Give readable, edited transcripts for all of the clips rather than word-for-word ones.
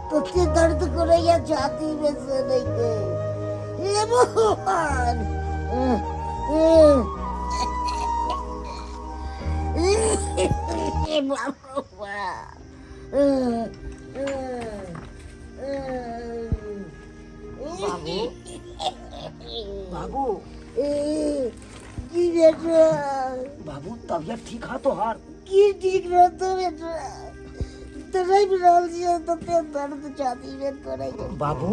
तते दर्द करैया छाती में से नहीं के हे भगवान। हे भगवान। बाबू, बाबू। की बेटा? बाबू, तबियत ठीक है तोहार? की ठीक रहतो बेटा, तड़पि रहल छियै, तते दर्द छाती में करै छै। बाबू,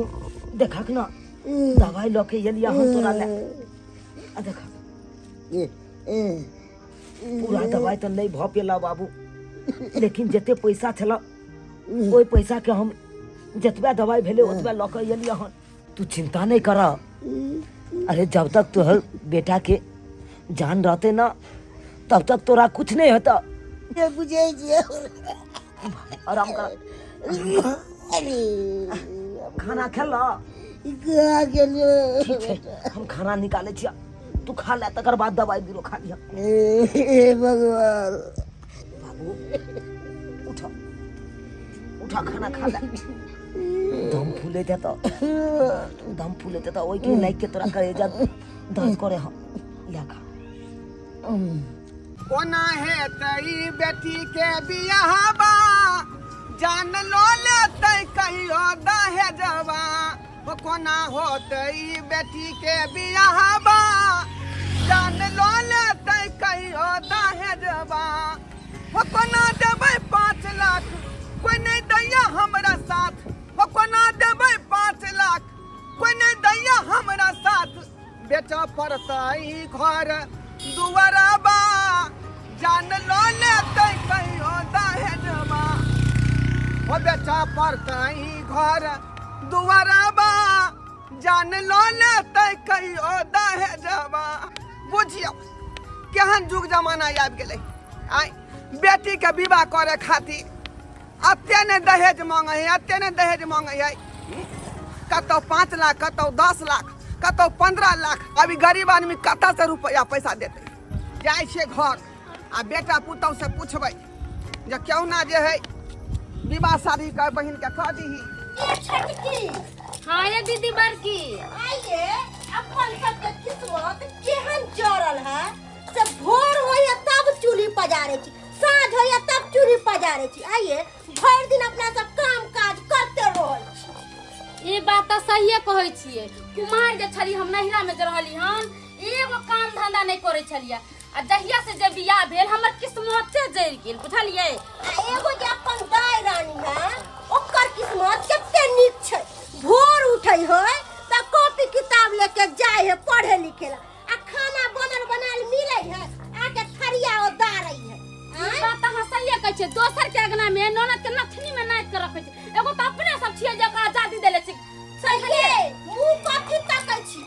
देखक ना, दवाई लऽ के एलिया हम तोरा ले। आ देखा, पूरा दवाई तऽ नहि भऽ पेला बाबू, लेकिन जते पैसा छला ओहि पैसा के हम जतबे दवाई भेलै ओतबे लऽ के एलियै हन। तू चिंता नहीं कर। अरे, जब तक तोहर बेटा के जान रहते ना, तब तक तोरा कुछ नहीं होता। बुझै छियै। आराम कर। खाना खेल? कहाँ गेलियै? ठीक छै, हम खाना निकालै छियै, तू खा ले, तकर बाद दवाई बीरो खा लिह। हे भगवान। बाबू, उठ उठ, खाना खा ले। दम फूले थे तो, दम फूले थे तो ओहि के लाइक के तोरा करेजा दर्द करे हम। ले, खा। कोना हेतै बेटी के बियाहबा, जान लो लेतै कहियो दहेजबा। ओ कोना होतै बेटी के बियाहबा, जान लो लेतै कहियो दहेजबा। ओ कोना देबै 5 लाख, कोई नहीं दैया हमरा साथ। ओ कोना देबै 5 लाख, कोई नहीं दैया हमरा साथ। बेचऽ पड़तै घर दुआरबा, जान लो लेतै कहियो दहेजबा। ओ बेचऽ पड़तै घर दुआरबा, जान लो लेतै कहियो दहेजबा। बुझियौ केहन जुग जमाना आबि गेलै। आइ बेटीके विवाह करे खातिर एते ने दहेज मांगे है, एते ने दहेज मांगे है। कतौ 5 लाख, कतौ 10 लाख, कतौ 15 लाख। अभी गरीब आदमी कतऽ से रुपया पैसा देतै? जाइ छियै घर आ बेटा पुतहु से पुछबै जे केहुना जे है विवाह शादी कर बहिन के कऽ दीही। छोटकी। हाँ ये दीदी बड़की। आइए, अपन सबके किस्मत केहन जरल है से भोर होइए तब चूल्ही पजारै छी, साँझ होइए तब चूल्ही पजारै छी। आइए, भरि दिन अपना सब काम काज करते रहै छी। ई बात तऽ सहिए कहै छियै। कुमार जे छली हम, नैहरा में जे रहली हन, एगो काम धंधा नहि करै छलियै आ जहिया से जे बियाह भेल, हमर किस्मते जरि गेल, बुझलियै? आ एगो जे अपन दाय रानी है, ओकर किस्मत कते नीक छै। भोर उठै है तऽ कॉपी किताब लेके जाइ है पढ़े लिखे ला आ खाना बनल बनायल मिलै है, आके थरिया ओ दारै है। ई बात अहाँ सहिए कहै छियै। दोसर के अंगना में ननद के नथनी में नाचि के रखै छै। एगो तऽ अपने सब छियै जे ओकरा आजादी देले छी। सहिए, मुंह कथी तकै छी?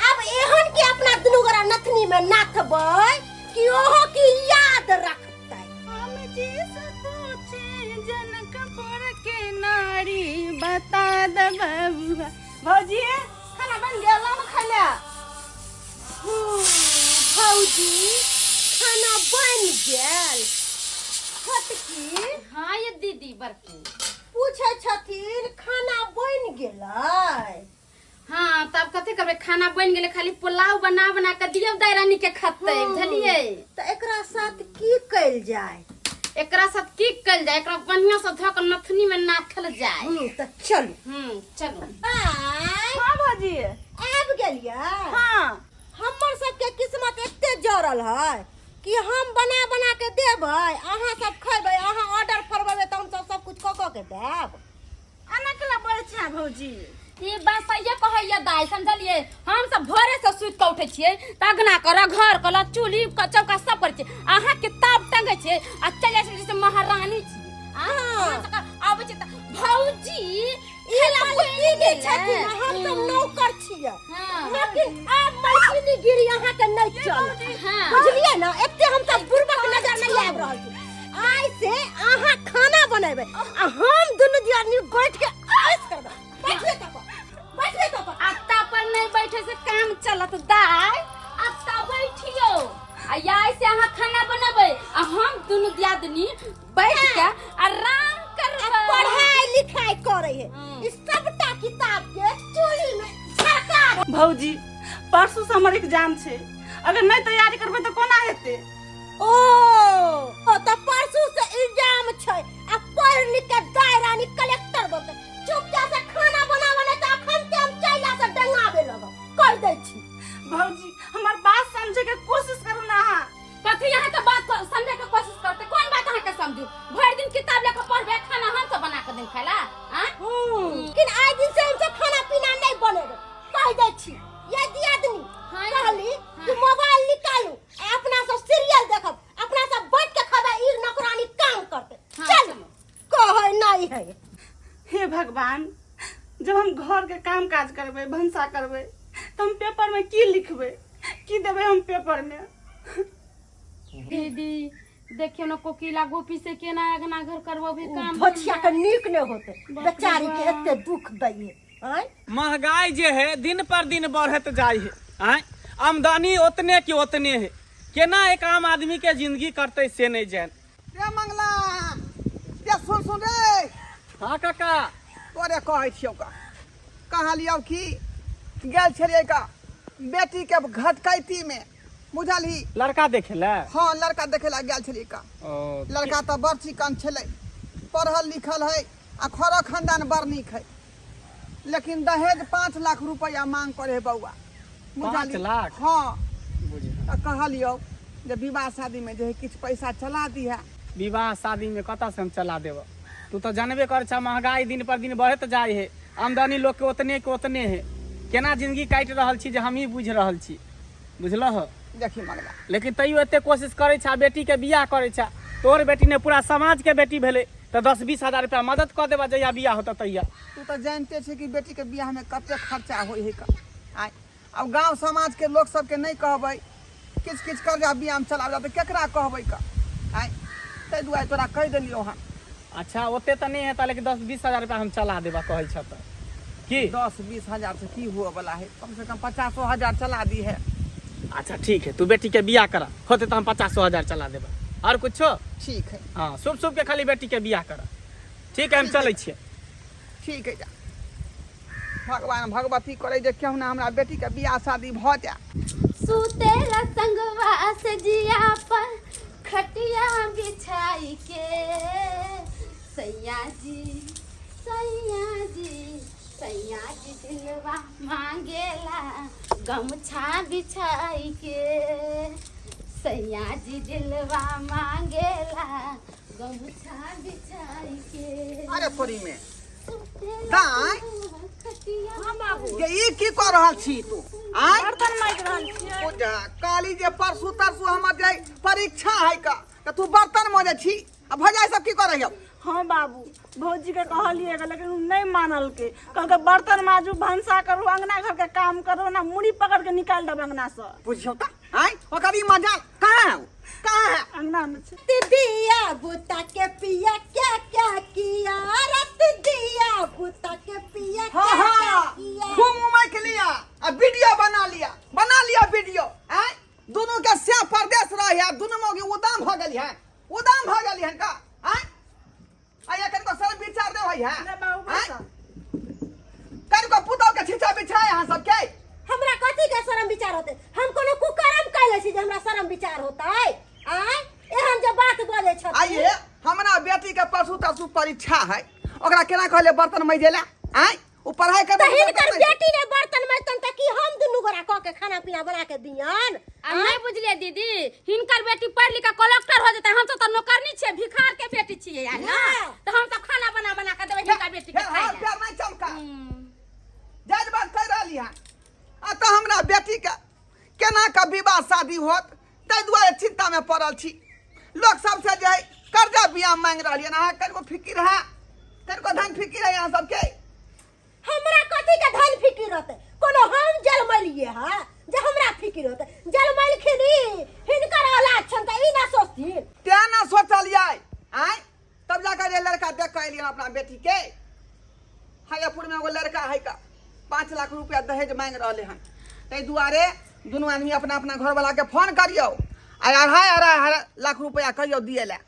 आब एहन के अपना दुनू गोरा नथनी में नाथबै कि ओहो की याद रखतै। हम जी से पूछे जनकपुर के नारी, बता दे बबुआ। भौजी, खाना बन गेल ना खाइ ले? भौजी, खाना बन गेल। छोटकी। हाँ ये दीदी बड़की। पूछै छथिन, खाना बनि गेलै? हाँ, तब कथी करबै? खाना बनि गेलै, खाली पुलाव बना बना के दियौ दाइ रानी के, खतै, बुझलियै? तऽ एकरा साथ की कयल जाय? एकरा साथ की कयल जाय? एकरा बढ़िया से धऽ के नथनी में नाथल जाय। तऽ चलू। चलू। आय। हाँ भौजी। आबि गेलियै? हाँ। हमर सबके किस्मत एते जरल है कि हम बना बना के देबै, अहाँ सब खैबै। अहाँ ऑर्डर फरवेबै तऽ हम सब सब कुछ कऽ कऽ के देब। एना केला बोलै छी भौजी? ई बात सहिए कहैया दाइ, समझलियै? हम सब भोरे से सुति कऽ उठै छियै तऽ अगना करऽ, घर करऽ, चूल्ही चौका सब करै छियै। अहाँ किताब टंगै छियै आ चलि जाइ छियै जैसे महारानी छी। अहाँ सबके आबै छै तऽ भौजी, ई मालकिनी छथिन, हम सब नौकर छियै। लेकिन आब मालकिनी गिरी अहाँके नहि चलत। बुझलियै ने? एते हम सब बुड़बक नजर नहि आबि रहल छी। आइ से अहाँ खाना बनेबै आ हम दुनू दियादनी बैठ के ऐश करबै। बैठिए तब, बैठिए तब। अत्ता पर नहीं बैठे से काम चलत दाई? अत्ता बैठियो आ आइ से अहाँ खाना बनेबै आ हम दुनू दियादनी बैठ के भौजी परसू से हमर एग्जाम छै, अगर नहीं तैयारी करबै तऽ कोना हेतै? ओ ओ तऽ परसू से एग्जाम छै आ पढ़ लिख के दाय रानी कलेक्टर बनतै। चुपचाप से खाना बनाबऽ, नहि तऽ अखन ते हम चैला से डंगाबे लगब, कहि दै छी। भौजी हमर बात समझे के कोशिश करू ना अहाँ। कथी अहाँ के बात समझे के कोशिश करते? कोन बात अहाँ के समझू? भरि दिन किताब लेके पढ़बे, खाना हम सब बना के देम खाला? आँ? लेकिन आइ दिन से हमसब खाना पीना नहीं बनेबै, कहि दै छी। ये दियादनी कहली कि मोबाइल निकालू आ अपना सब सीरियल देखब, अपना सब बैठ के खबै, ई नौकरानी काम करते। चल कहै नहीं है। हे भगवान, जब हम घर के काम काज करबै, भनसा करबै, तऽ हम पेपर में की लिखबै, की देबै हम पेपर में? दीदी देखियो ना, कोकिला गोपी से केना अगना घर करबो भी काम। भोचिया के नीक नहीं होते, बेचारी के एते दुख दैये। आँय? महंगाई जे है दिन पर दिन बढ़ैत जाइ है। आँय, आमदनी ओतने के ओतने है, केना एक आम आदमी के जिंदगी करते से नहीं जान। रे मंगला, रे सुन सुन रे। हाँ काका। तोरे कहै छियौ का, कहलियौ कि गेल छलियै का बेटी के घटकैती में, बुझलही? लड़का देखे ले? हाँ, लड़का देखे ला गेल छलियै का। ओ। लड़का तऽ बड़ चिकन छलै, पढ़ल लिखल है आ खरो खानदान बड़ नीक है, लेकिन दहेज 5 लाख रुपया मांग करे है बौआ, बुझलही? 5 लाख? हाँ। बुझल। तऽ कहलियौ जे विवाह शादी में जे है किछु पैसा चला दिहे। विवाह शादी में कतऽ से हम चला देब? तू तऽ जानबे कर छा, महंगाई दिन पर दिन बढ़ैत जाइ है, आमदनी लोग के ओतने के ओतने है, केना जिंदगी काटि रहल छी जे हमही बुझि रहल छी, बुझलह? देखी मंगला। लेकिन तैयो एते कोशिश करै छा, बेटी के बियाह करै छा, तोहर बेटी ने पूरा समाज के बेटी भेलै, तऽ 10-20 हजार रुपया मदद कऽ देबा जहिया बियाह होतऽ तहिया। तू तऽ जानते छै कि बेटी के बियाह में कते खर्चा होइ है का। आय आब गांव समाज के लोग सबके नहीं कहबै किछु किछु कर्जा बियाह में चलाबै, तऽ केकरा कहबै का? आय ताहि दुआरे तोरा कहि देलियौ हँ। अच्छा, ओते तऽ नहि हेतै, लेकिन 10-20 हजार रुपया हम चला देबा कहै छह तऽ की? 10-20 हजार से की हुअ वाला है, कम से कम 50 हजार चला दी है। अच्छा ठीक है, तू बेटी के बियाह करा, होते तो हम 50 हजार चला देबा, और कुछो? ठीक है। हाँ, शुभ शुभ के खाली बेटी के बियाह करा। ठीक है, हम चलै छियै। ठीक है, जा। भगवान भगवती करे जे केहुना हमरा बेटी के बियाह शादी भऽ जाए। सुतेला संगवा से जिया पर खटिया बिछाई के, सैया जी सैया जी सैया जी दिलवा मांगेला गमछा बिछाई के, सैया जी दिलवा मांगेला गमछा बिछाई के। अरे थोड़ी में सुतेला दाइ। संगवा खटिया। ये ई की कऽ रहल छी तू? आँय? बर्तन माजि रहल छियै। ओ जा, काली जे परसू तरसू हमर जे परीक्षा है का, तऽ तू बर्तन मजै छी आ भौजाई सब की करै हौ? हाँ बाबू, भौजी के कहलिए लेकिन उ नहीं मानलकै, कहलकै बर्तन माजू, भनसा करू, अंगना घर के काम करू, ना मुड़ी पकड़ के निकाल देब अंगना से। बुझियौ तऽ आँय, ओकर ई मजाल कहाँ है? उ? कहाँ है? अंगना में छै। रत दिया बुता के पिया क्या क्या किया, रत दिया बुता के पिया क्या हाँ क्या हाँ किया। खूब उमैक लिया आ वीडियो बना लिया, बना लिया वीडियो। आँय, दुनू के से परदेश रहे आ दुनू मौगी उदाम भऽ गेली है, उदाम भऽ गेली है का? आँय, आ एखन को शर्म विचार दे होई है? ले बाबू, आँय? बैसा। कन को पुतौ के छिछा बिछाए अहाँ सबके? हमरा कथी के शरम विचार होते? हम कोनो कुकर्म कैले छी जे हमरा शरम विचार होतै? आँय, एहन जे बात बजै छथिन। आइए हमरा बेटी के परसू तरसू परीक्षा है, ओकरा केना कहले बर्तन मजे ला? आँय, ओ पढ़ाई कर तऽ हिनकर बेटी ने बर्तन मजतन तऽ की हम दुनू गोरा कऽ के खाना पीना बना के दियन? आ नहीं बुझलिए दीदी, हिनकर बेटी पढ़ लिख के कलेक्टर हो जेतै, हम सब तऽ नौकरनी छियै, भिखार के बेटी छियै यार ना, हाँ। तऽ हम सब खाना बना बना के देबै हिनका बेटी के खाइ हाथ लए। पैर नहीं चमका, जायज बात कहि रहली हन। आ तऽ हमरा बेटी के केना के विवाह शादी होत ताहि दुआरे चिंता में पड़ल छी। लोक सबसे जे है कर्जा बियाह मांगि रहलियै, अहाँ कनिको फिकिर है? कनिको धन फिकिर है अहाँ सबके? हमरा कथी के धन फिकिर होतै? कोनो हम जलमलिए हँ जे हमरा फिकिर होतै? जलमलखिन ई, हिनकर औलाद छनि तऽ ई ना सोचथिन? तें ना सोचलियै। आँय, तब जाकर जे लड़का देख कऽ एलियै अपना बेटी के, हयापुर में एगो लड़का है का, 5 लाख रुपया दहेज मांगि रहले हन। ताहि दुआरे दुनू आदमी अपना अपना घरवाला के फोन करियौ आ 2.5 लाख रुपया कहियौ दिए ला।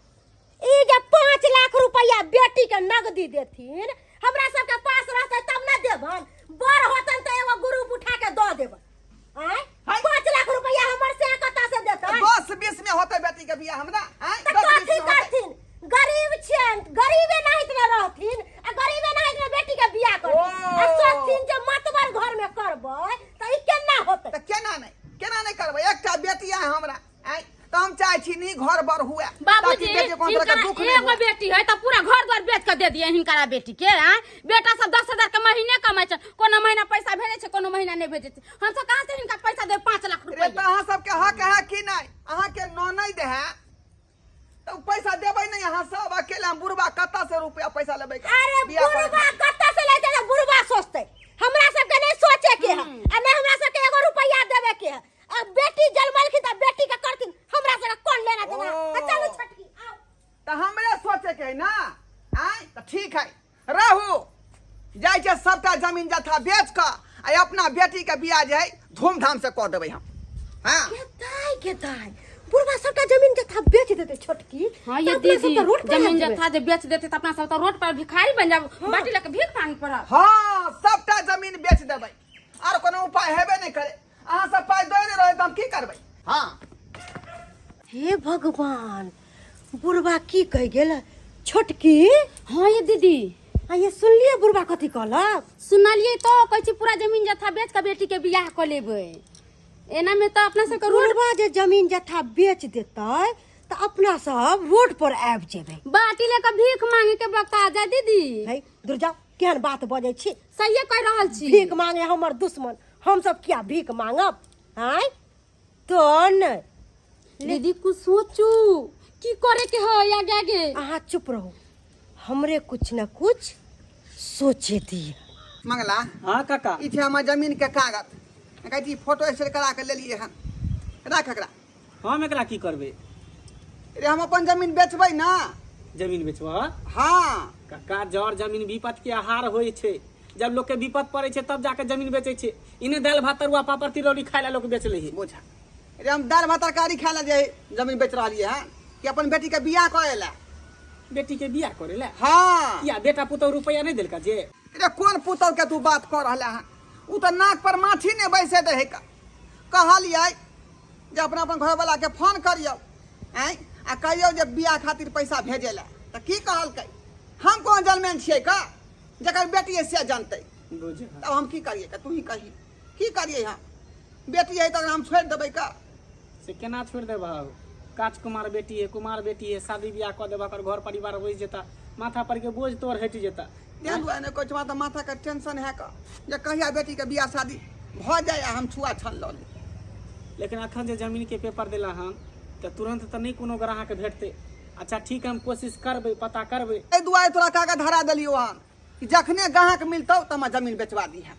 ई जे 5 लाख रुपया बेटी के नगदी देथिन, हमरा सबके पास रहतै तब ना देबन, बड़ होतन तऽ एगो ग्रुप उठा के दऽ बेटी है तऽ पूरा घर द्वार बेच के दे दिए हिनकरा बेटी के आँय बेटा सब 10,000 के महीने कमाइ छै कोनो महीना पैसा भेजै छै कोनो महीना नहि भेजै छै हमसब कहाँ से हिनका पैसा देबै 5 लाख रे रुपया तऽ अहाँ सबके हक है कि नहि अहाँके ननैद है तऽ उ पैसा देबै नहि अहाँ सब अकेले हम बुढ़बा कतऽ से रुपया पैसा लेबै अरे बियाह करे बुढ़वा कतऽ से लेते रे बुढ़वा सोचते हमरा सबके नहीं सोचे के है आ नहीं हमरा सबके एगो रुपया देवे के है अब बेटी जन्मलखिन तऽ बेटी के करथिन हमरा सबके कोन लेना देना ओ। आ चलू छोटकी आउ तऽ हमरे सोचे के है ना आँय तऽ ठीक है रहू जाइ छै सबटा जमीन जथा बेच कऽ आ अपना बेटी के बियाह जे है धूमधाम से कऽ देबै हम हाँ के दाई के दाई बुढ़वा सबटा जमीन जथा बेच देते छोटकी हाँ ये तऽ अपना सब दीदी तऽ रोड पर जमीन आबि जेबै। जथा जे बेच देते तऽ अपना सब तऽ रोड पर भिखारी बन जाब बाटी लऽ के भीख मांगे पड़त हाँ सबटा जमीन बेच देबै आर कोनो उपाय हेबे नहि करे अहाँ सब पाइ दऽ नहि रहै तऽ हम की करबै हाँ हे भगवान बुढ़वा की कहि गेल छोटकी हाँ ये दीदी आ ये सुनलिए बुढ़वा कथी कहलक सुनलिए तो कहै छी पूरा जमीन जथा बेच के बेटी के बियाह कऽ लेबै एना में तऽ अपना सबके रोड बुढ़वा जे जमीन जथा बेच देतै तऽ अपना सब रोड पर आबि जेबै बाटी लेके भीख मांगे के वक्त आ जाय दीदी है दुर्जा केहन बात बजै छी सहिए कहि रहल छी भीख मांगे हमर दुश्मन हम सब किया भीख मांगब आँय तो नहि दीदी कुछ सोचू की करे के है आगे आगे अहाँ चुप रहू हमरे कुछ न कुछ सोचे दिए मंगला हाँ काका ई छै हमर जमीन के कागज कहै छी फोटो स्टेट करा के लेलियै हन राख एकरा हम एकरा की करबै रे हम अपन जमीन बेचबै ना जमीन बेचबह हाँ काका जर जमीन विपत के आहार होइ छै जब लोग के विपत पड़े छै तब जाके जमीन बेचै छै इने दालि भात तरुआ पापड़ तिलौरी खाय ला लोग बेच लै है बोझा रे हम दालि भात तरकारी खाय ला जे जमीन बेच रहलियै हन कि अपन बेटी के बियाह करे ला बेटी के बियाह करे ला हाँ किया बेटा पुतोह रुपया नहीं देलका जे रे कोन पुतोह के तू बात कऽ रहले हन उ तऽ नाक पर माछी नहि बैसे दे है कहलियै जे अपना अपन घरवाला के फोन करियौ आँय आ कहियौ जे बियाह खातिर पैसा भेजै ला तऽ की कहलकै हम कोन जनमेन छियै का जकर बेटी है से जानतै बुझ तब हम की करियै का तू ही कही की करियै हम बेटी है तऽ हम छोड़ि देबै का से केना छोड़ि देबह काच कुमार बेटी है कुमार बेटी है शादी बियाह कऽ देबह ओकर घर परिवार बसि जेता माथा पर के बोझ तोर हटि जेता तें दुआरे नहि कहै छी तऽ माथाके टेंशन है का जे कहिया बेटीके बियाह शादी भऽ जाय आ हम छुआ छन लऽ ली लेकिन अखन जे जमीन के पेपर देला हन तऽ तुरंत तऽ नहि कोनो ग्राहक भेटतै अच्छा ठीक है हम कोशिश करबै पता करबै एहि दुआरे तोरा कागज धरा देलियौ हन कि जखने ग्राहक मिलतौ तऽ हमर जमीन बेचवा दिहे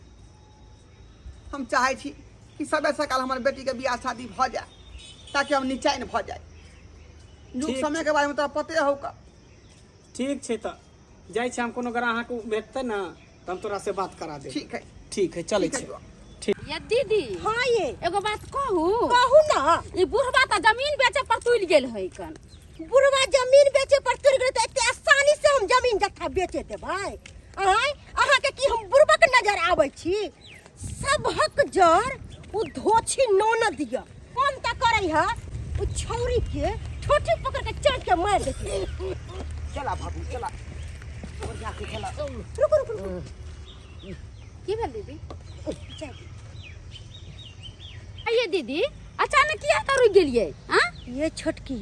हम चाहै छी कि सबे सकाल हमर बेटीके बियाह शादी भऽ जाय ताकि हम निचैन भऽ जाय युग ठीक समयके बारेमे तोरा पते हौ का ठीक छै तऽ जाइ छी हम कोनो ग्राहक भेटतै ने तऽ हम तोरा से बात करा देब ठीक है ठीक है चलै ठीक है छी बुआ। ठीक ये दीदी हाँ ये एगो बात कहू कहू ना ई बुढ़वा तऽ जमीन बेचे पर तुलि गेल है कन बुढ़वा जमीन बेचे पर तुर गेलै तऽ एते आसानी से हम जमीन जथा बेचे देबै आँय अहाँके की हम बुढ़बक नजर आबै छी सबहक जड़ ओ धोछी ननद दिअ कोन तऽ करै है ओ छौरी के ठोठी पकड़ के चढ़ के मारि देती चला बाबू चला और जाके चला रुको रुको रुको की भेल दीदी चल। आइए दीदी अचानक किया तऽ रुकि गेलियै आँ ये छोटकी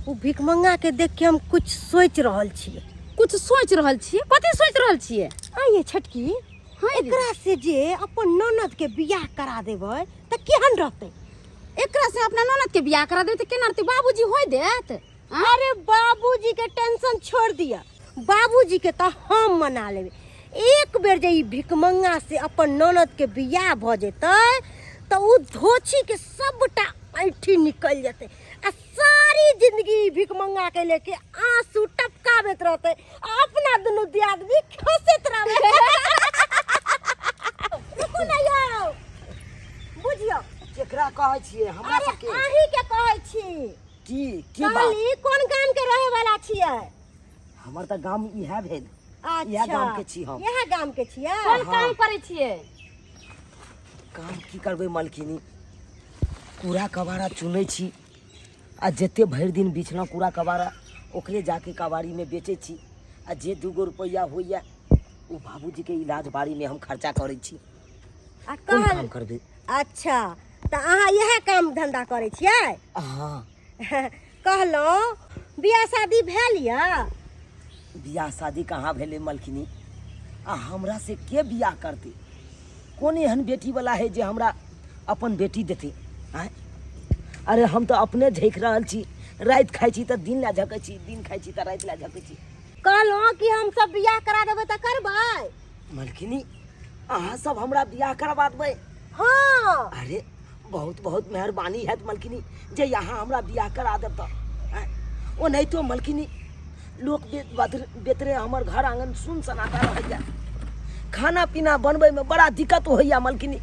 ओ भिखमंगा के देख के हम कुछ सोच रहल छियै कुछ सोचि रहल छियै कथी सोचि रहल छियै आ ये छोटकी हाँ ये दीदी। एकरा से जे अपन ननद के बियाह करा देबै तऽ केहन रहतै एकरा से अपना ननद के बियाह करा देबै तऽ केना रहतै बाबूजी होय देत आँ? अरे बाबूजी के टेंशन छोड़ दिया बाबूजी के तऽ हम मना लेबै एक बेर जे ई भिखमंगा से अपन ननद के बियाह भऽ जेतै तऽ ओ धोछी के सबटा ऐठी निकलि जेतै आ सारी जिंदगी ई भिखमंगा के लेके आंसू टपकाबैत रहतै आ अपना दुनू दियादनी खसैत रहबै रुकू ने यौ बुझियौ केकरा कहै छियै हमरा अरे सबके अहीं के कहै छी की की बात कहली कोन गाम के रहे वाला छियै हमर तऽ गाम इएह भेल अच्छा इएह गाम के छी हम इएह गाम के छियै कोन काम करै छियै काम की करबै मलकिनी कूड़ा कबाड़ा चुनै छी आ जते भरि दिन बिछलहुँ कूड़ा कबाड़ा ओकरे जाके कबाड़ीमे बेचै छी आ जे दूगो रुपैआ होइए ओ बाबूजीके इलाज बारीमे हम खर्चा करै छी आ कोन कहल काम करबै अच्छा तऽ अहाँ इएह काम धंधा करै छियै हँ कहलहुँ बियाह शादी भेल यऽ बियाह शादी कहाँ भेलै मलकिनी आ हमरा से के बियाह करतै कोन एहन बेटीवला है जे हमरा अपन बेटी देतै आँय अरे हम तऽ अपने झकि रहल छी राति खाइ छी तऽ दिन लए झकै छी दिन खाइ छी तऽ राति लए झकै छी कहलहुँ कि हम सब बियाह करा देबै तऽ करबै मलकिनी अहाँ सब हमरा बियाह करबा देबै हाँ अरे बहुत बहुत मेहरबानी हैत मलकिनी जे यहाँ हमरा बियाह करा देब तऽ आँय? ओनाहितो मलकिनी लोक बेतरे हमर घर आंगन सुन सनाटा रहैया खाना पीना बनबैमे बड़ा दिक्कत होइया मलकिनी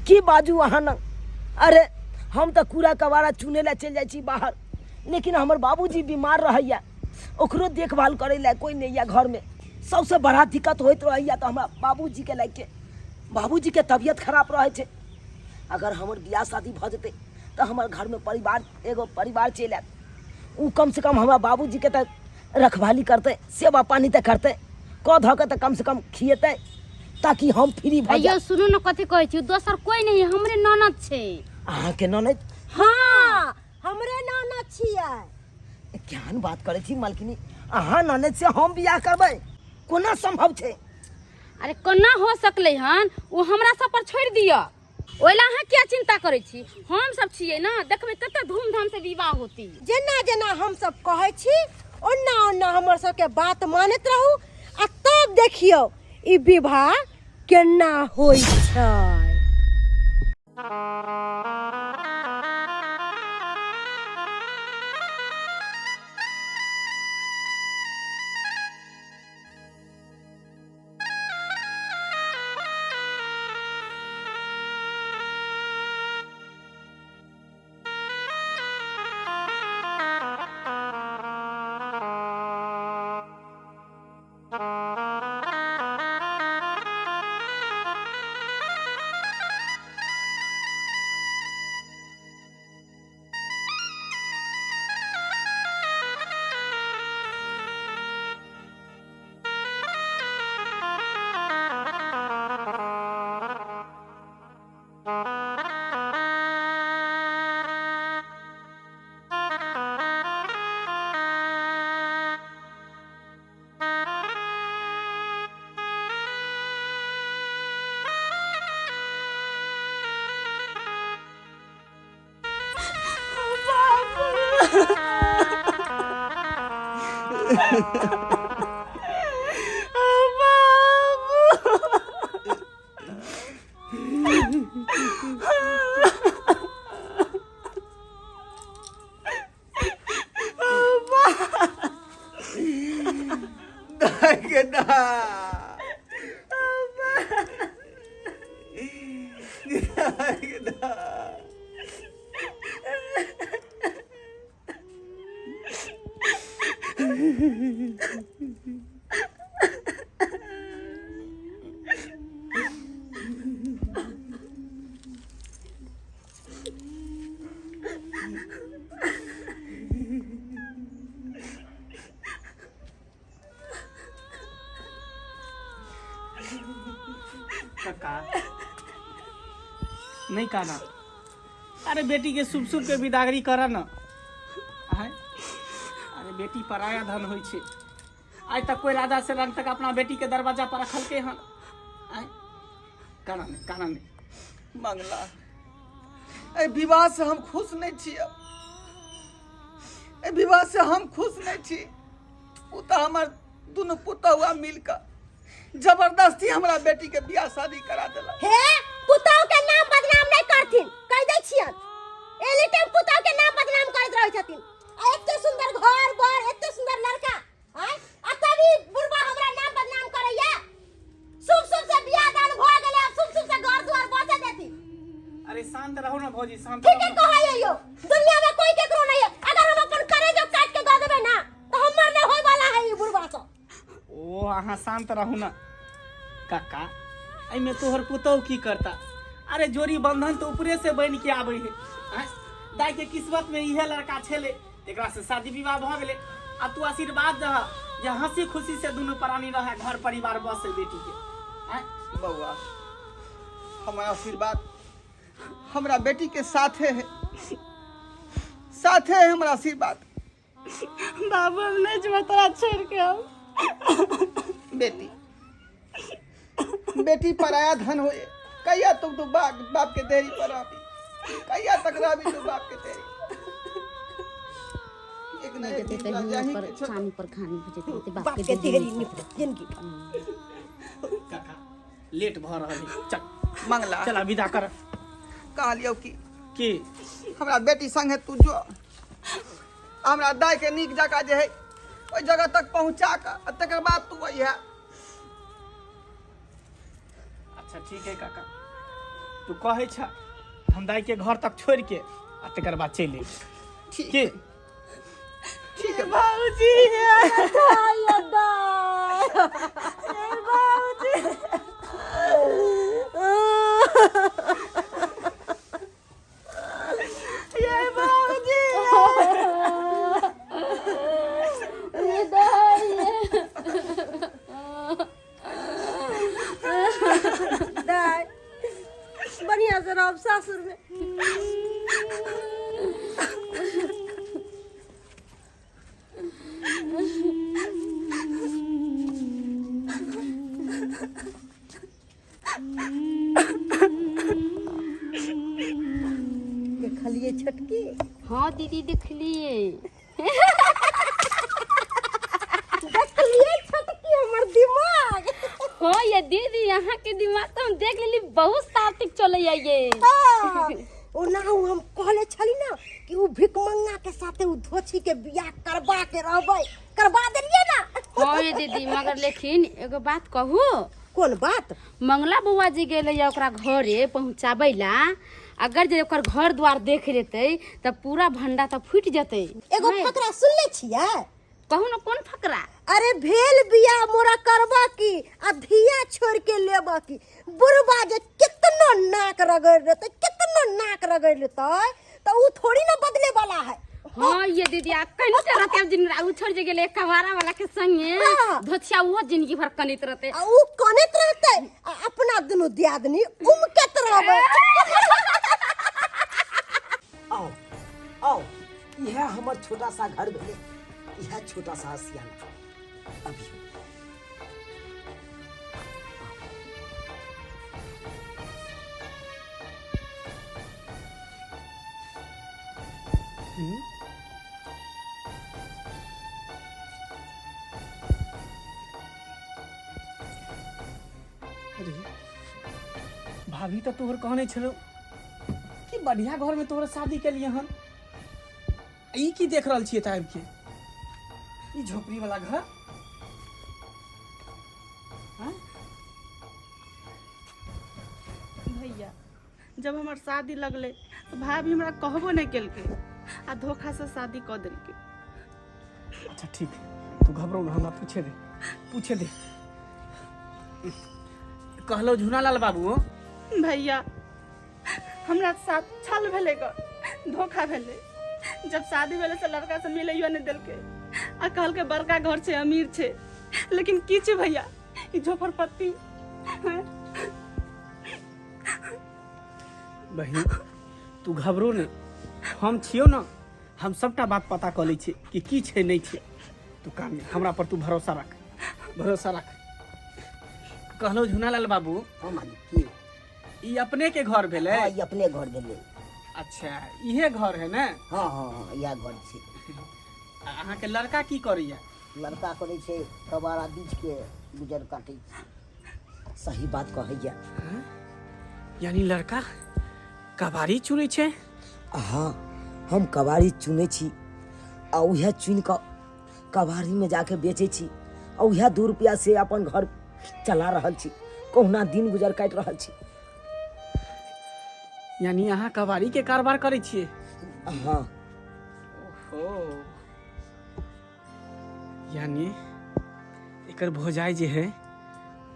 की बाजू अहाँ न अरे हम तऽ कूड़ा कबाड़ा चुनै लए चलि जाइ छी बाहर लेकिन हमर बाबूजी बीमार रहैया ओकरो देखभाल करै लए कोइ नहि यऽ घरमे सबसँ बड़ा दिक्कत होइत रहैया तऽ हमरा बाबूजीके लए के बाबूजीके तबियत खराब रहै छै अगर हमर बियाह शादी भऽ जेतै तऽ हमर घरमे परिवार एगो परिवार चलि आयत ओ कमसँ कम हमरा बाबूजीके तऽ रखवाली करतै सेवा पानी तऽ करतै कऽ धऽ कऽ तऽ कमसँ कम खिएतै ताकि हम फ्री भऽ अयो जायब सुनू ने कथी कहै छी दोसर कोई नहीं हमरे ननद छै अहाँके ननैद हाँ हमरे ननद छियै केहन बात करै छी मालकिनी अहाँ ननैद से हम बियाह करबै कोना सम्भव छै अरे कोना हो सकलै हन ओ हमरा सब पर छोड़ि दिअ ओहि लए अहाँ किया चिंता करै छी हम सब छियै ने देखबै कते धूमधाम से विवाह होती जेना जेना हम सब कहै छी ओना ओना हमर सबके बात मानैत रहू आ तब देखियौ ई विवाह केना होइ छै कक्का नहीं काना अरे बेटी के शुभ शुभ के विदागरी कर न आय अरे बेटी पराया धन होइ छै आइ तक कोई राजा से रंग तक अपना बेटी के दरवाजा पर रखलकै हन आय काना नहीं काना नहीं मंगला एहि विवाह से हम खुश नहीं छी एहि विवाह से हम खुश नहीं छी ओ तऽ हमर दुनू पुतहुआ मिल कऽ जबरदस्ती हमरा बेटी के बियाह शादी करा देलक हे पुतहु के नाम बदनाम नहीं करथिन कह दै छियन एनी टाइम पुतहु के नाम बदनाम करैत रहै छथिन आ एते सुंदर घर बर एते सुंदर लड़का आय आ तभी बुढ़बा हमरा नाम बदनाम करैया शुभ शुभ से बियाह दान भ गेलै आब शुभ शुभ से घर दुआर बचे देती अरे शांत रहो ना भौजी शांत ठीक है रहो ना। कहै यो दुनिया में कोई केकरो नहीं है अगर हम अपन करेजो काट के दऽ देबै ना तो हमर नहीं होय वाला है ई बुढ़बा सब ओ अहाँ शांत रहू ना काका एहिमे तोहर पुतहु की करता अरे जोड़ी बंधन तऽ ऊपरे से बनि के आबै है आँय? दाइ के किस्मत में इहे लड़का छलै एकरा से शादी विवाह भऽ गेलै आ तू आशीर्वाद दह जे हंसी खुशी से दुनू प्राणी रहे घर परिवार बसे बेटी के आँय? बौआ हमर आशीर्वाद हमरा बेटी के साथे है साथे है हमरा आशीर्वाद बाबू हम नहीं जेबै तोरा छोड़ि के हम बेटी बेटी पराया धन होए कहिया तुम तू बाप बाप के देरी पर आबी कहिया तक रहबी तू बाप के देरी एक ना एक दिन तोरा जाही के छौ। चानी पर खानी भुजैत रहतै बाप के देहरी निपटत जिंदगी भर। काका लेट भऽ रहल है चल मंगला चल विदा कर कहलियौ कि की हमरा बेटी संगे तू जो हमरा दाय के नीक जकाँ जे है ओहि जगह तक पहुँचा कऽ आ तकर बाद तू अइहे अच्छा ठीक है काका तू कहै छ हम दाई के घर तक छोड़ के आ तकर बाद चलि अयबै। ठीक की ठीक है बाबूजी ये बाबूजी दाय बढ़िया से रहब सासुर में देखलिए छोटकी हाँ दीदी देखलिए देखलिए छोटकी हमर दिमाग हाँ ये दीदी यहाँ के दिमाग तो हम देख लेली बहुत सात्विक चले ये हाँ, ओना उ हम कहले छली ना कि उ भिकमंगा के साथे उ धोछी के बियाह करबा के रहबै करबा देलिए ना हाँ ये दीदी मगर लेकिन एगो बात कहू कोन बात मंगला बउआ जी गेलै या ओकरा घरे पहुँचाबै ला अगर जे ओकर घर द्वार देख लेतै तऽ पूरा भंडा तऽ फूटि जेतै एगो नहि? फकरा सुनले छियै कहू ने कोन फकरा अरे भेल बियाह मोरा करबा की आ धिया छोड़ के लेबा की बुढ़बा जे कितनो नाक रगड़ लेतै कितनो नाक रगड़ लेतै तऽ उ थोड़ी ना बदले वाला है हाँ ये दीदी आ कनित रहते अब जिन उ छोड़ जे गेलै कवारा वाला के संगे हाँ। धोछिया उहो जिंदगी भर कनित रहते आ उ कनैत रहतै आ अपना दुनू दियादनी उमकैत रहबै आओ आओ इएह हमर छोटा सा घर भेलै इएह छोटा सा आसियाना अभी अरे भाभी तऽ तोहर कहने छलौ कि बढ़िया घर में तोहर शादी केलिए हन आ ई की देख रहल छियै तऽ आबि के ई झोपड़ी वाला घर आँय? भैया जब हमर शादी लगलै तऽ भाभी हमरा कहबो नहि केलकै आ धोखासँ शादी कऽ देलकै अच्छा ठीक तू घबरो ना हमरा पूछे दे पूछे दे कहलो झुनालाल बाबू भैया हमरा साथ छल भेलै ग धोखा भेलै जब शादी भेलै से लड़का से मिलैयो नहि देलकै आ कहलकै बड़का घर छै अमीर छै लेकिन की छै भैया ई झोपड़पट्टी हैं? बहिन तू घबरो नहि हम छियौ ने हम सबटा बात पता कऽ लै छियै कि की छै नहि छै तू काम नहि हमरा पर तू भरोसा रख भरोसा रख कहलहुँ झुनालाल बाबू हाँ मालिक की ई अपने के घर भेलै हाँ ई अपने घर भेलै अच्छा इहे घर है ने हाँ हाँ हाँ इएह घर छै आ अहाँके लड़का की करैया लड़का करै छै कबाड़ा बीच के गुजर काटै छै सही बात कहैया यानी लड़का कबाड़ी चुनै छै हाँ हम कबाड़ी चुनै छी आ उएह चुनि कऽ कबाड़ीमे जाके बेचै छी आ उएह दू रुपैआ से अपन घर चला रहल छी कहुना दिन गुजर काटि रहल छी यानी अहाँ कबाड़ी के कारोबार करै छियै हाँ ओहो यानी एकर भौजाई जे है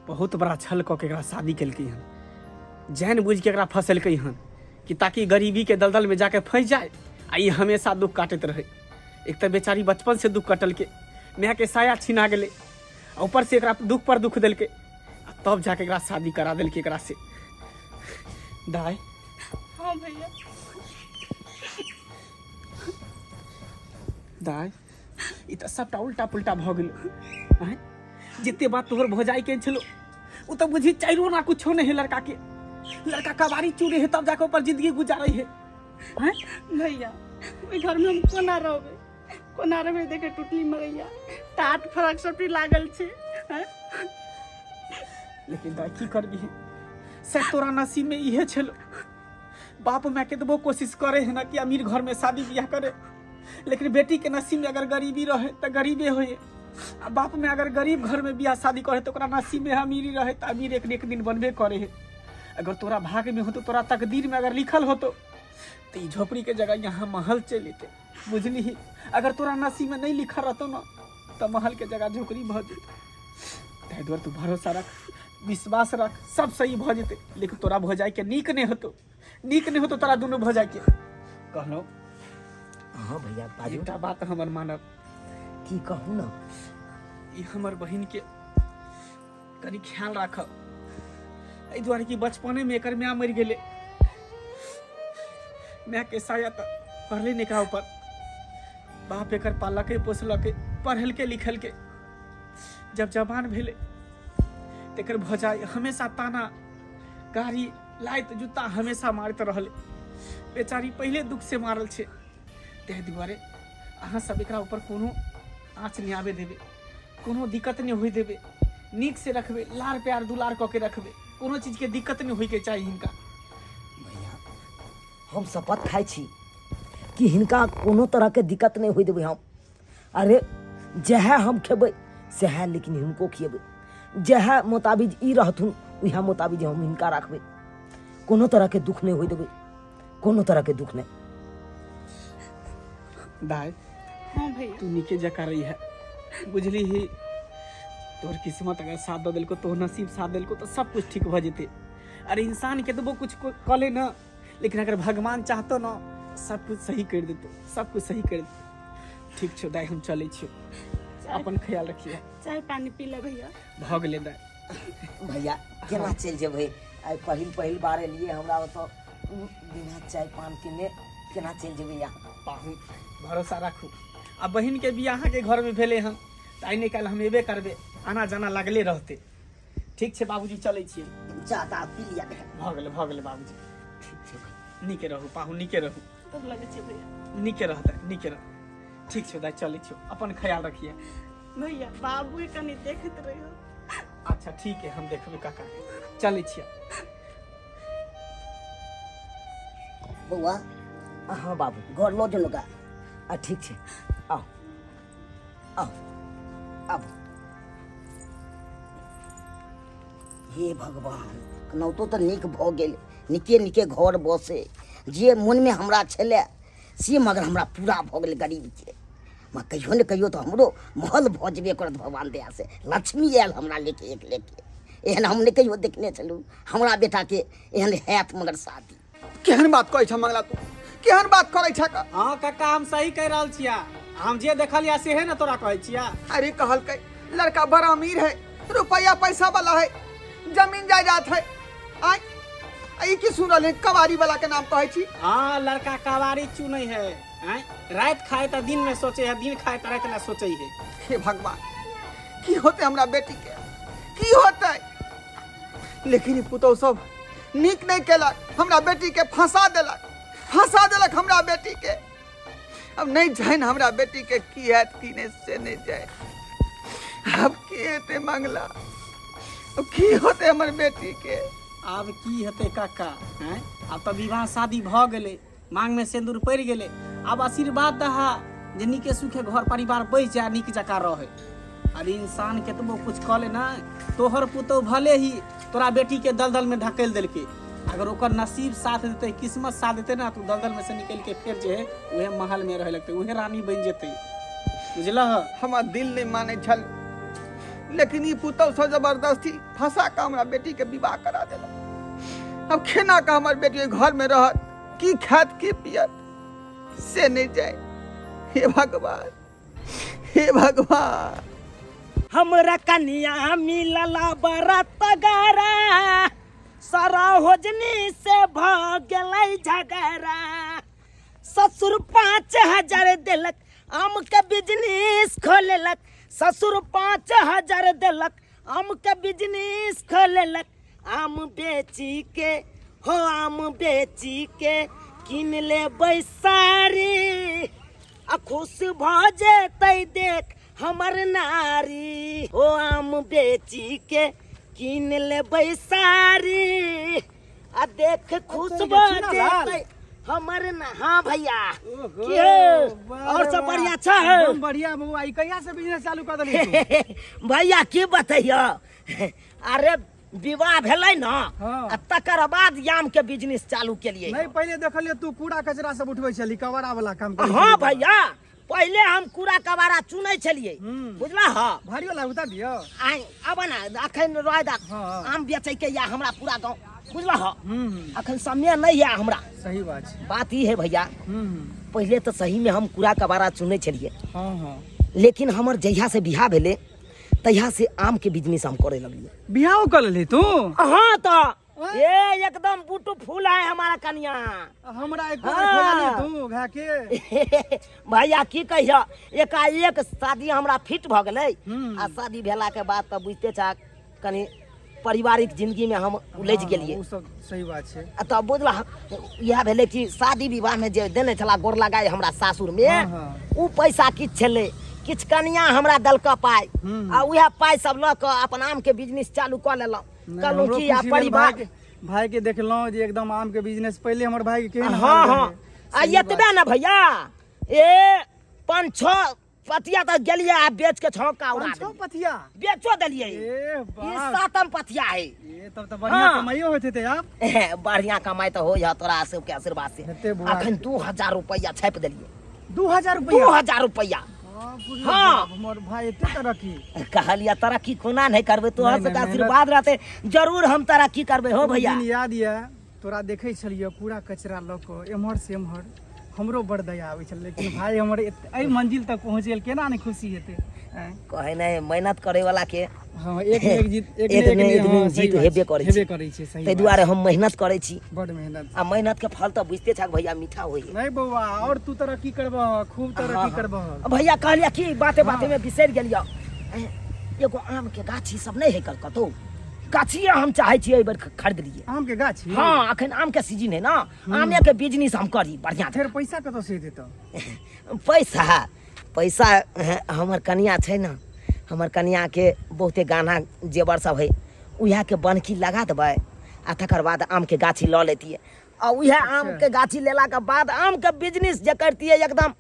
बहुत बड़ा छल कऽ के एकरा शादी केलकै हन जानि बुझि के एकरा फंसेलकै हन कि ताकि गरीबी के दलदल में जाके फंसि जाए आ ई हमेशा दुख काटैत रहे एक तऽ बेचारी बचपन से दुख कटलकै माय के साया छिना गेलै आ ऊपर से एकरा दुख पर दुख देलकै आ तब जाके एकरा शादी करा देलकै एकरा से दाय हाँ भैया दाय ई तऽ सबटा उल्टा पुल्टा भऽ गेल आँय जते बात तोहर भौजाई के छलो ओ तऽ बुझी चाइरो ना कुछो नहीं है लड़का के। लड़का कबाड़ी चूरे है तब जाके ऊपर जिंदगी गुजारे है। हैं? भैया ओहि घरमे हम कोना रहबै, कोना रहबै? देखे टूटली मरैया टाट फरक सब लागल छै। हैं? लेकिन दाई की करबी, से तोरा नसीब में इहे छलो। बाप माय केतबो कोशिश करे है ना कि अमीर घर में शादी ब्याह करे, लेकिन बेटी के नसीब में अगर गरीबी रहे तो गरीबे होए, आ बाप में अगर गरीब घर में ब्याह शादी करे तो ओकरा नसीब में अमीरी रहे तो अमीर एक न एक दिन बनबे करे है। अगर तोरा भाग्य में हो तो, तोरा तकदीर में अगर लिखल हो तो ई झोपड़ी के जगह यहाँ महल चलि एतै, बुझली? अगर तोरा नसीब में नहीं लिखल रहतो ना तो महल के जगह झोपड़ी भऽ जेतै। ताहि दुआरे तू भरोसा रख, विश्वास रख, सब सही भऽ जेतै। लेकिन तोरा भौजाई के नीक नहि होतो, नीक नहि होतो तोरा दुनू भौजाई के। कहलहुँ हाँ भैया बाजू। एकटा बात हमर मानब। की कहू ना? ई हमर बहिन के कनि ख्याल राखब, एहि दुआरे कि बचपने में एकर माय मरि गेलै। माय के साया तऽ पढ़ले नहि एकरा ऊपर, बाप एकर पाललकै पोसलकै पढ़लकै लिखलकै। जब जवान भेलै तऽ एकर भौजाई हमेशा ताना गाड़ी लाइत जूता हमेशा मारैत रहलै। बेचारी पहिले दुख से मारल छै। ताहि दुआरे अहाँ सब एकरा ऊपर कोनो आँच नहि आबे देबै, कोनो दिक्कत नहि होय देबै, नीक से रखबै, लार प्यार दुलार कऽ के रखबै, कोनो चीज के दिक्कत नहि होय के चाही हिनका। भैया हम शपथ खाइ छी कि हिनका कोनो तरह के दिक्कत नहि होय देबै हम। अरे जएह हम खेबै सएह लेकिन हिनको खिएबै, जएह मोताबिक ई रहथुन उएह मोताबिक हम हिनका रखबै, कोनो तरह के दुख नहि होय देबै, कोनो तरह के दुख नहि। दाय हाँ भैया तू नीके जकाँ रही है, बुझली ही? तोहर किस्मत अगर साथ दऽ देलको, तोहर नसीब साथ देलको तऽ सब कुछ ठीक भऽ जेतै। अरे इंसान केतबो कुछ कऽ ले ना, लेकिन अगर भगवान चाहतो ना सब कुछ सही कर देतो, सब कुछ सही कर देतो। ठीक छौ दाय, हम चलै छियौ, अपन ख्याल रखिए। चाय पानी पी ले भैया। भऽ गेलै दाय। भैया केना चलि जेबै? आइ पहिल पहिल बार एलियै हमरा ओतऽ, बिना चाय पान केने केना चलि जेबै अहाँ? पाहुन भरोसा राखू, आ बहिन के बियाह अहाँके घर में भेलै हन तऽ आइ नहि काल्हि हम एबे करबै, आना जाना लागले रहतै। ठीक छै बाबूजी, चलै छियै। चाह ताह पी लिअ। भऽ गेलै, भऽ गेलै बाबूजी। ठीक छै भाइ। नीके रहू पाहुन, नीके रहू। तब लगै छै भैया। नीके रहतै, नीके रह। ठीक छै दाइ, चलै छियौ, अपन ख्याल रखिए। भैया बाबू के कनि देखैत रहियो। अच्छा ठीक है, हम देखबै काका के, चलै छियै। बौआ। हाँ बाबू। घर लऽ चलू का। आ ठीक छै, आउ आउ आबू। हे भगवान, केनाहितो तऽ नीक भऽ गेल, नीके नीके घर बसे जे मोनमे हमरा छलै से मगर हमरा पूरा भऽ गेल। गरीबके मगर कहियो ने कहियो तऽ हमरो महल भऽ जेबे करत भगवान दयासँ। लक्ष्मी आयल हमरा लेके एक लेके, एहन हम नहि कहियो देखने छलहुँ हमरा बेटाके एहन हैत मगर शादी। केहन बात कहै छ मंगला, तू केहन बात करै छ? हाँ काका, हम सही कह रहल छिया, हम जे देखलिया सेहे ने तोरा कहै छिया। अरे कहलकै लड़का बड़ा अमीर है, रुपया पैसा वाला है, जमीन जायदाद है। आय आ ई की सुन रहल है, कबाड़ी वाला के नाम कहै छी? हाँ लड़का कबाड़ी चुनै है, आँय? रात खाए तऽ दिन में सोचे है, दिन खाए तऽ रात में सोचे है। हे भगवान, की होते हमरा बेटी के, की होते? लेकिन ई पुतोह सब नीक नहीं केलक, हमरा बेटी के फंसा देलक, फंसा देलक हमरा बेटी के। अब नहीं जान हमरा बेटी के की हैत की नहीं से नहीं जाए। अब की हेतै मंगला, अब की होते हमर बेटी के? आब की हेतै काका, हैं? आब तऽ विवाह शादी भऽ गेलै, मांग में सिंदूर पड़ि गेलै, आब आशीर्वाद दहा जे नीके सुखे घर परिवार बसि जाय, नीक जकाँ रहै। अरे इंसान केतबो कुछ कऽ ले ना, तोहर पुतोह भले ही तोरा बेटी के दलदल में ढकेल देलकै, अगर ओकर नसीब साथ देतै, किस्मत साथ देतै ना, तो दलदल में से निकलि के फेर जे है उहे महल में रहे लगतै, उहे रानी बनि जेतै, बुझलह? हमर दिल नहीं मानै छल, लेकिन ई पुतोह सब जबरदस्ती फंसा कऽ हमरा बेटी के विवाह करा देलक। अब खेना के हमर बेटी ओहि घर में रहत, की खायत की पियत से नहीं जाए। हे भगवान, हे भगवान। हमरा कनिया मिलला बरत गारा, सारा होजनी से भ गेलै झगड़ा। ससुर 5000 देलक, आम के बिजनेस खोलेलक। ससुर 5000 देलक, आम के बिजनेस खोलेलक, आम बेची के हो आम बेची के किन लेबै साड़ी, आ खुश भऽ जेतै देख हमर नारी, हो आम बेची के किन लेबै साड़ी, आ देख खुश भऽ जेतै हमर ना। हाँ भैया, की हो? और सब बढ़िया अच्छा है? एकदम बढ़िया बउआ। ई कहिया से बिजनेस चालू कर देली तू? भैया की बतैयो, अरे विवाह भेलै न, आ तकर बाद आम के बिजनेस चालू केलिए। नहीं, पहले देखलिए तू कूड़ा कचरा सब उठबै छली, कबाड़ा वाला काम करै हाँ छली। भैया, पहले हम कूड़ा कबाड़ा चुनै छलिए, बुझला? हाँ। भारी वाला उतार दियो। आइ अब ना अखन रह दा, आम बेचै के या हमरा पूरा गाँव, बुझला? हाँ। अखन समय नहीं है हमरा। सही बात छै। बात ई है भैया, पहले तो सही में हम कूड़ा कबाड़ा चुनै छलिए, हाँ हाँ लेकिन हमर जहिया से बियाह भेलै तहिया से आम के बिजनेस हम करे लगलिए। बियाहो कर लेली तू? हाँ, तो ए एकदम ब्यूटीफुल है हमारा कन्या। हमरा एको बेर खोजलियै तू घा के? भैया की कहियो, एकाएक शादी हमरा फिट भऽ गेलै, आ शादी भेला के बाद तऽ बुझिते छह कनि पारिवारिक जिंदगी में हम उलझि गेलियै। ओ सब सही बात छै। आ तब बुझला इएह भेलै कि शादी विवाह में जे देने छला गोर लगाय हमरा सासुर में, उ पैसा किछु छलै, किछु कनिया हमरा देलक पाइ, आ उएह पाइ सब लऽ कऽ अपन आम के बिजनेस चालू कऽ लेलहुँ। नहि, कहलहुँ हमरो कि आ खुशी भेल। परिवार भाई के देखलहुँ जे एकदम आम के बिजनेस, पहिले हमर भाई के केहन हाँ हाल हाँ रहै। आ सही बात। एतबे ने भैया, ए 5-6 पतिया तऽ गेलियै आ बेच के छौंका उड़ा 5-6 देलियै। पतिया बेचो देलियै। ए ई बाप। सातम पतिया है। ए तब तऽ बढ़िया कमाइयो होइत हेतै आब। बढ़िया कमाई तऽ होइ है तोरा सबके आशीर्वाद से। हेतै बौआ। अखन 2000 रुपया छापि देलियै। 2000 रुपया? 2000 रुपया। बाप रे हाँ। बाप, हमर भाई एते तरक्की। कहलिया तरक्की कोना नहीं करबै, तोहर नहीं, सबके नहीं, आशीर्वाद रहतै जरूर हम तरक्की करबै हो ओ भैया। दिन याद यऽ तोरा देखै छलियै कूड़ा कचरा लऽ कऽ एम्हर से एम्हर, हमरो बड़ दया आबै छल, लेकिन भाई हमर एहि मंजिल तक पहुँच गेल, केना नहि खुशी हेतै आँय? कहै नहि, मेहनत करे वाला के हँ, एक ने एक जीत, एक एक ने ने एक दिन हँ, सही जीत बात हेबे छै, करै हेबे छै। करै छै, सही ताहि बात दुआरे हम मेहनत करै छी। बड़ मेहनत। आ मेहनत के फल तऽ बुझिते छक भैया, मीठा होइ। नहीं बौआ, और तू तरक्की करबह, खूब तरक्की करबह। भैया कहलिया कि बाते बाते में बिसरि गेलिया, एगो आम के गाछी सब नहीं है कल कतौ? गाछिए हम चाहे छियै एहि बेर खरीद लिए। आम के गाछी? हाँ, अखन आम के सीजन है ना, आमे के बिजनेस हम करी बढ़िया। फेर पैसा कतौ से देतौ? पैसा पैसा हमर कनिया छै ने, हमर कनिया के बहुते गाना जेवर सब है, उएह के बनकी लगा देबै आ तकर बाद आम के गाछी लऽ लेतियै, आ उएह आम के गाछी लेला के बाद आम के बिजनेस जे करतियै एकदम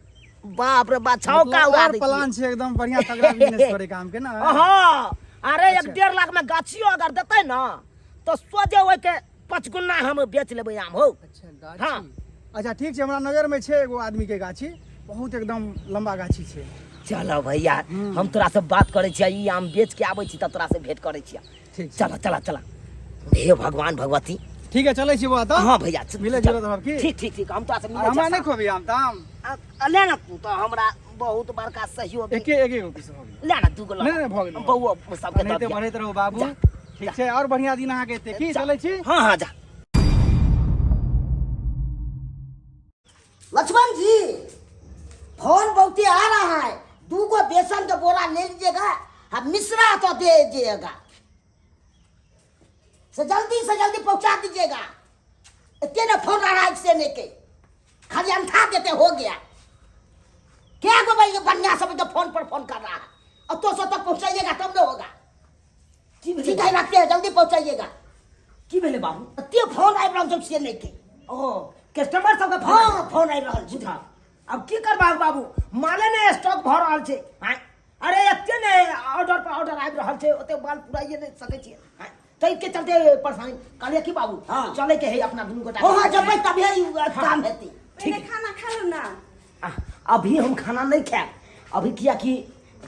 बाप रे बाप छौका मतलब उड़ा और दैतियै। प्लान छै एकदम बढ़िया तगड़ा बिजनेस करे के आम के ना? हाँ, अरे 1.5 लाख में गाछियो अगर देतै ना तो सोझे ओहिके 5 गुना हम बेच लेबै आम हो। अच्छा गाछी। हाँ। अच्छा ठीक छै, हमरा नजर में छै एगो आदमी के गाछी, बहुत एकदम लंबा गाछी छै। चलो भैया, हम तोरा से बात करै छियै, ई आम बेच के आबै छी तब तोरा से भेंट करै छियै। ठीक छै। चलो चलो चलो, हे भगवान भगवती। ठीक है, चलै छी बौआ तऽ। हाँ भैया, मिले चल। जुले रहब की? ठीक ठीक ठीक, हम तोरा से मिलै हमरा छियै। नहि खुआबी आम ताम? ले ना, तू तो हमरा बहुत बड़का सहयोग। एके एके गो पीस भऽ गेल। ले ना, दूगो नहि, नहि, भऽ गेल। बौआ सबके दऽ एनाहिते दिअ। बढ़ैत रहू बाबू। जा, ठीक छै, और बढ़िया दिन अहाँके एतै की। चलै छी। हाँ हाँ, जा। लक्ष्मण जी, फोन बहुते आ रहा है। दू गो बेसन के बोरा ले लीजिएगा आ मिश्रा तो दे दीजिएगा, से जल्दी से जल्दी पहुंचा दीजिएगा। इतने ना फोन आ रहा है से नहीं के खाली अंठा देते हो गया क्या गो भाई, ये बढ़िया सब तो फोन पर फोन कर रहा है और तो सौ तक पहुंचाइएगा तब न होगा। ठीक है, रखते हैं, जल्दी पहुंचाइएगा। की भेलै बाबू? एते फोन आबि रहल छै से नहीं के। ओ कस्टमर सबके फोन? हाँ, फोन आबि रहल छै। बुझा अब की करबाक बाबू, माले ने स्टॉक भऽ रहल छै आँय? अरे एते ने ऑर्डर पर ऑर्डर आबि रहल छै, ओते माल पुराइए नहि सकै छियै आँय? ताहिके चलते परेशानी। कहलियै की बाबू, चले के है अपना दुनू गोटा। वहाँ जबै तभिए ई काम हेतै। पहिले खाना खा लू ना। अभी हम खाना नहीं खायब अभी, किया कि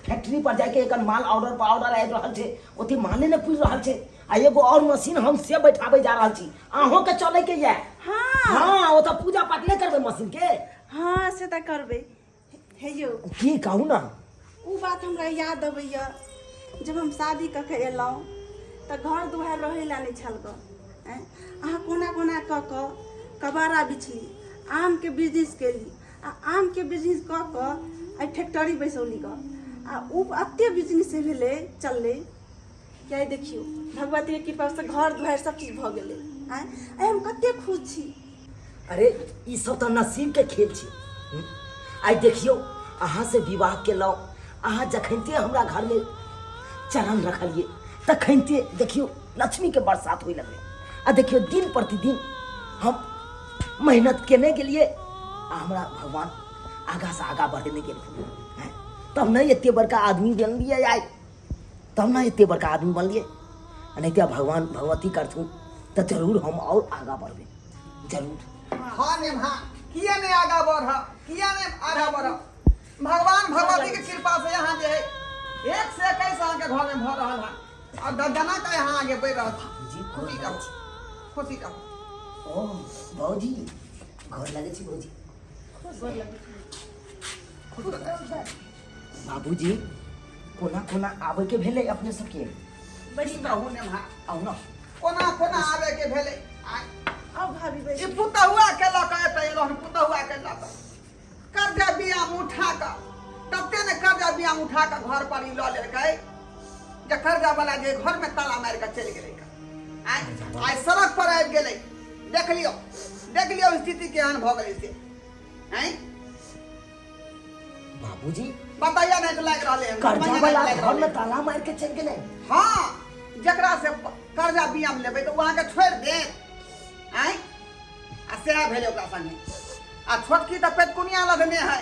फैक्ट्री पर जाके एकर माल ऑर्डर पर ऑर्डर आबि रहल छै, ओते माले नहि पुरि रहल छै, आ एगो और मशीन हम से बैठाबै जा रहल छी, अहूँ के चले के ये। हाँ। हाँ, ओतऽ पूजा पाठ नहि करबै मशीन के? हाँ, से तऽ करबै। हे यौ। की कहू ना? ओ बात हमरा याद अबैया जब हम शादी कऽ के एलहुँ तऽ घर दुआरि रहै लए नहि छल गऽ। आँय, अहाँ कोना कोना कऽ कऽ कबाड़ा बिछली, आमके बिजनेस केली, आ आमके बिजनेस कऽ कऽ आइ फैक्ट्री बैसौली गऽ। आ ओ एते बिजनेस भेलै चललै कि आइ देखियौ भगवतीके कृपासँ घर दुआरि सब चीज भऽ गेलै। आँय, आइ हम कते खुश छी। अरे ई सब तऽ नसीबके खेल छै। आइ देखियौ अहाँ से विवाह केलहुँ, अहाँ जखनते हमरा घरमे चरण रखलियै तखनते देखियौ लक्ष्मीके बरसात होइ लगलै। आ देखियौ दिन प्रतिदिन हम मेहनत केने गेलियै आ हमरा भगवान आगाँ से आगाँ बढ़ेने गेलखिन। तब नहि एते बड़का आदमी बनलियै आइ, तब ने एते बड़का आदमी बनलियै। आ नहि तऽ भगवान भगवती करथुन तऽ जरूर हम और आगाँ बढ़बै, जरूर। हाँ नेहा, किया नहीं आगा बढ़, किया नहीं आगा बढ़? भगवान भगवती के कृपा से यहाँ जे है 1 से 21 अहाँ के घर में भर रहा है और दर्जना का यहाँ आगे बढ़ रहा था। जी, खुशी रहो, खुशी रहो। ओ भौजी घर लगे छी भौजी? खुश रहो। बाबूजी कोना कोना आबे के भेलै अपने सबके? की कहू नेहा, आउ ना। कोना कोना आबे के भेलै। आउ भाभी बैस। ई पुतहुआ के लऽ कऽ एतऽ एलहुँ हन, पुतहुआ के लऽ कऽ कर्जा बियाम उठा कऽ, तते ने कर्जा बियाम उठा कऽ घर पर ई लऽ लेलकै जे कर्जा वाला जे घर में ताला मारि कऽ चलि गेलै। आइ आइ सड़क पर आबि गेलै। देख लियौ, देख लियौ स्थिति केहन भऽ गेलै से। आँय बाबूजी बताइए, नहीं तो लागि रहलै हन। कर्जा बताइए, वाला नहीं लागि घर में रहलै। ताला मार के चलि गेलै? हाँ, जकरा से कर्जा बियाम लेबै तऽ ओ अहाँके छोड़ि देत? आँय, आ सएह भेलै ओकरा संगे। आ छोटकी तऽ पेटकुनिया लदने है,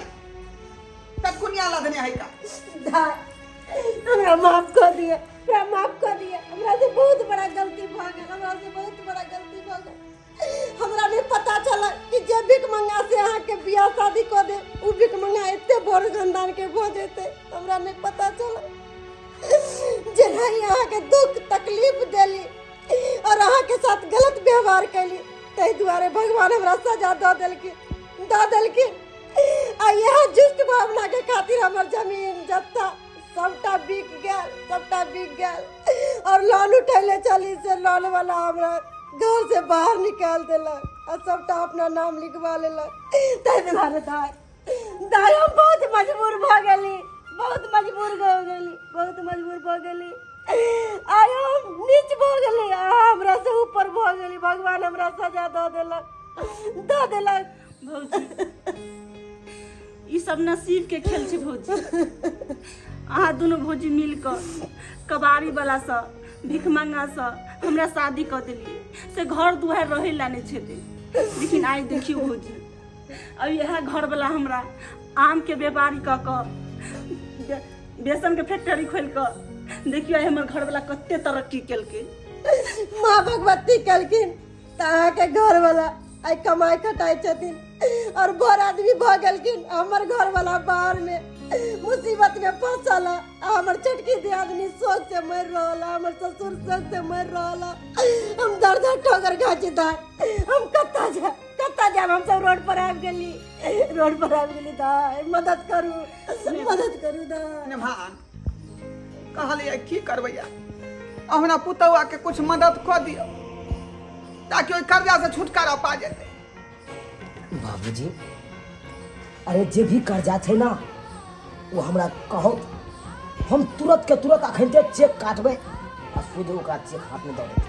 पेटकुनिया लदने है का। दाय, हमरा माफ कऽ दिअ, हमरा माफ कऽ दिअ। हमरा से बहुत बड़ा गलती भऽ गेल, हमरा से बहुत बड़ा गलती भऽ गेल। हमरा नहीं पता चला कि जे भिखमंगा से अहाँके बियाह शादी कऽ दे ओ भिखमंगा एते बड़ खानदान के भऽ जेतै, हमरा नहीं पता चला। जेना ही अहाँके दुख तकलीफ देली और अहाँके साथ गलत व्यवहार कैली, ताहि दुआरे भगवान हमरा सजा दऽ देलखिन, दऽ देलखिन। आ इएह दुष्ट भावना के खातिर हमर जमीन जत्था सबटा बिक गेल, सबटा बिक गेल। और लोन उठैले चली से लोन वाला हमरा घर से बाहर निकाल देलक आ सबटा अपना नाम लिखवा लेलक। ताहि दुआरे दाय, दाय हम बहुत मजबूर भऽ गेली, बहुत मजबूर भऽ गेली, बहुत मजबूर भऽ गेली। आइ हम नीच भऽ गेली, अहाँ हमरा से ऊपर भऽ गेली। भगवान हमरा सजा दऽ देलक, दऽ देलक। भौजी ई सब नसीब के खेल छै। भौजी अहाँ दुनू भौजी मिल कऽ कबाड़ी वाला सँ, भिखमंगा सँ हमरा शादी कऽ देलियै, से घर दुआरि रहै ला नहि छलै। लेकिन आइ देखियौ भौजी, अब इएह घर वाला हमरा आम के व्यापारी कऽ कऽ, बेसन के फैक्ट्री खोलि कऽ देखियौ आइ हमर घर वाला कते तरक्की केलकै। माँ भगवती केलखिन तऽ अहाँके घरवाला आइ कमाइ खटाइ छथिन और बड़ आदमी भऽ गेलखिन। हमर घरवाला बाहर में मुसीबत में फंसल है, आ हमर छोटकी दियादनी शोक से मरि रहल है, हमर ससुर शोक से मरि रहल है। हम दर दर ठोकर खाइ छी दाय, हम कतऽ जायब, कतऽ जायब? हम सब रोड पर आबि गेली, रोड पर आबि गेली। दाय मदद करू, मदद करू दाय। निभान कहलियै की करबै यार, अहुना पुतहुआ के कुछ मदद कऽ दियौ ताकि ओहि कर्जा से छुटकारा पा जेतै। बाबूजी अरे जे भी कर्जा छै ना वो हमरा कहो, हम तुरंत के तुरंत अखन के चेक काटबै आ सोझे ओकरा चेक हाथ में दऽ देबै।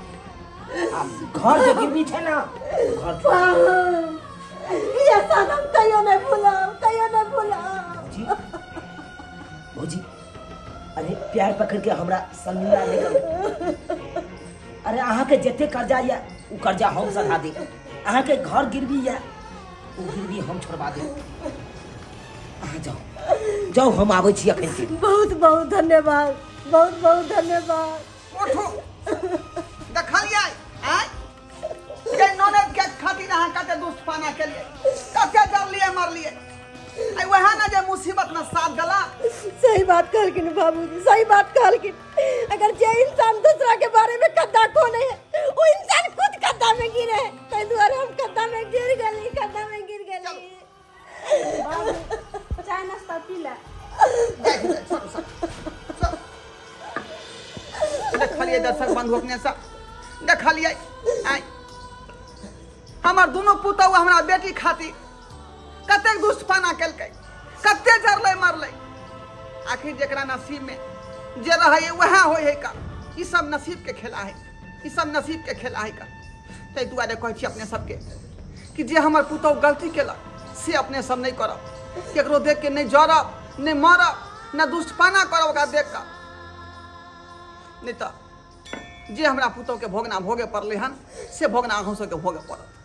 आ घर जे गिरवी छै ना घर ई एहसान हम कहियो नहि भूलब, कहियो नहि भूलब। भौजी, भौजी अरे प्यार पकड़ के हमरा शर्मिंदा नहीं करू। अरे अहाँके जते कर्जा यऽ ओ कर्जा हम सधा देब, अहाँके घर गिरवी यऽ ओ गिरवी हम छोड़बा देब। अहाँ जाउ, जाउ, हम आबै छी अखन के। बहुत बहुत धन्यवाद, बहुत बहुत धन्यवाद। उठू, देखलियै आँय के ननद के खातिर अहाँ कते दुष्टपाना केलियै, कते जरलियै मरलियै, आइ वएह ने जे मुसीबत में साथ देला। सही बात कहलखिन बाबूजी, सही बात कहलखिन। अगर जे इंसान दूसरा के बारे में खद्दा खोने है वो इंसान खुद खद्दा में गिरे है, ताहि दुआरे हम खद्दा में गिर गेली, खद्दा में गिर गेली। चाय नाश्ता पी ले। छोड़ू सब, सब। देखलियै दर्शक बंधु अपने सब देखलियै, आइ हमर दुनू पुतहु हमरा बेटी खातिर कतेक दुष्टपना केलकै, कते जरलै मरलै। आखिर जकरा नसीबमे जे रहै वएह होइ है का। ई सब नसीबके खेला है, ई सब नसीबके खेला है का। ताहि दुआरे कहै छी अपने सबके कि जे हमर पुतहु गलती केलक से अपने सब नहि करब, केकरो देख के नहि जरब, नहि मरब, नहि दुष्टपाना करब ओकरा देख कऽ, नहि तऽ जे हमरा पुतहुके भोगना भोगे पड़लै हन से भोगना अहूँ सबके भोगे पड़त।